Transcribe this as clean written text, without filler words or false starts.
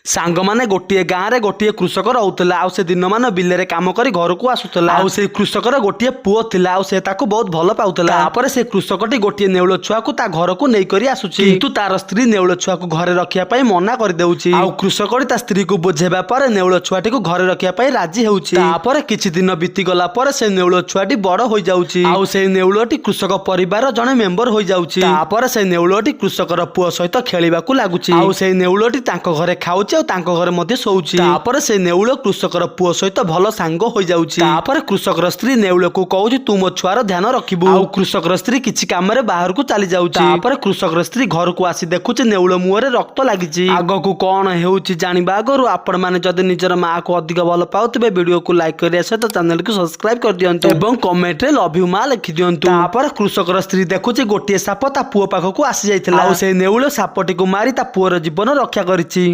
ସାଙ୍ଗମାନେ, ଗୋଟିଏ ଗାଁରେ ଗୋଟିଏ କୃଷକ ରହୁଥିଲା ଆଉ ସେ ଦିନମାନ ବିଲରେ କାମ କରି ଘରକୁ ଆସୁଥିଲା। ଆଉ ସେଇ କୃଷକର ଗୋଟିଏ ପୁଅ ଥିଲା ଆଉ ସେ ତାକୁ ବହୁତ ଭଲ ପାଉଥିଲା। ତାପରେ ସେ କୃଷକଟି ଗୋଟିଏ ନେଉଳ ଛୁଆକୁ ତା ଘରକୁ ନେଇକରି ଆସୁଛି, କିନ୍ତୁ ତାର ସ୍ତ୍ରୀ ନେଉଳ ଛୁଆକୁ ଘରେ ରଖିବା ପାଇଁ ମନା କରିଦେଉଛି। ଆଉ କୃଷକଟି ତା ସ୍ତ୍ରୀକୁ ବୁଝେଇବା ପରେ ନେଉଳ ଛୁଆଟିକୁ ଘରେ ରଖିବା ପାଇଁ ରାଜି ହେଉଛି। ତାପରେ କିଛି ଦିନ ବିତିଗଲା ପରେ ସେ ନେଉଳ ଛୁଆଟି ବଡ ହୋଇଯାଉଛି ଆଉ ସେଇ ନେଉଳଟି କୃଷକ ପରିବାର ଜଣେ ମେମ୍ବର ହୋଇଯାଉଛି। ତାପରେ ସେ ନେଉଳଟି କୃଷକର ପୁଅ ସହିତ ଖେଳିବାକୁ ଲାଗୁଛି ଆଉ ସେଇ ନେଉଳଟି ତାଙ୍କ ଘରେ ଖାଉଛି ଆଉ ତାଙ୍କ ଘରେ ମଧ୍ୟ ଶୋଉଛି। ତାପରେ ସେ ନେଉଳ କୃଷକର ପୁଅ ସହିତ ଭଲ ସାଙ୍ଗ ହୋଇଯାଉଛି। ତାପରେ କୃଷକର ସ୍ତ୍ରୀ ନେଉଳକୁ କହୁଛି, "ତୁ ମୋ ଛୁଆର ଧ୍ୟାନ ରଖିବୁ।" ଆଉ କୃଷକର ସ୍ତ୍ରୀ କିଛି କାମରେ ବାହାରକୁ ଚାଲି ଯାଉଛି। ତାପରେ କୃଷକର ସ୍ତ୍ରୀ ଘରକୁ ଆସି ଦେଖୁଛି, ନେଉଳ ମୁହଁରେ ରକ୍ତ ଲାଗିଛି। ଆଗକୁ କଣ ହେଉଛି ଜାଣିବା ଆଗରୁ ଆପଣମାନେ ଯଦି ନିଜର ମାଆକୁ ଅଧିକ ଭଲ ପାଉଥିବେ, ଭିଡିଓକୁ ଲାଇକ୍ କରିବା ସହିତ ଚ୍ୟାନେଲକୁ ସବସ୍କ୍ରାଇବ କରିଦିଅନ୍ତୁ ଏବଂ କମେଣ୍ଟରେ "ଲଭ୍ you ମା" ଲେଖିଦିଅନ୍ତୁ। ତାପରେ କୃଷକର ସ୍ତ୍ରୀ ଦେଖୁଛି, ଗୋଟିଏ ସାପ ତା ପୁଅ ପାଖକୁ ଆସି ଯାଇଥିଲା ଆଉ ସେ ନେଉଳ ସାପଟିକୁ ମାରି ତା ପୁଅର ଜୀବନ ରକ୍ଷା କରିଛି।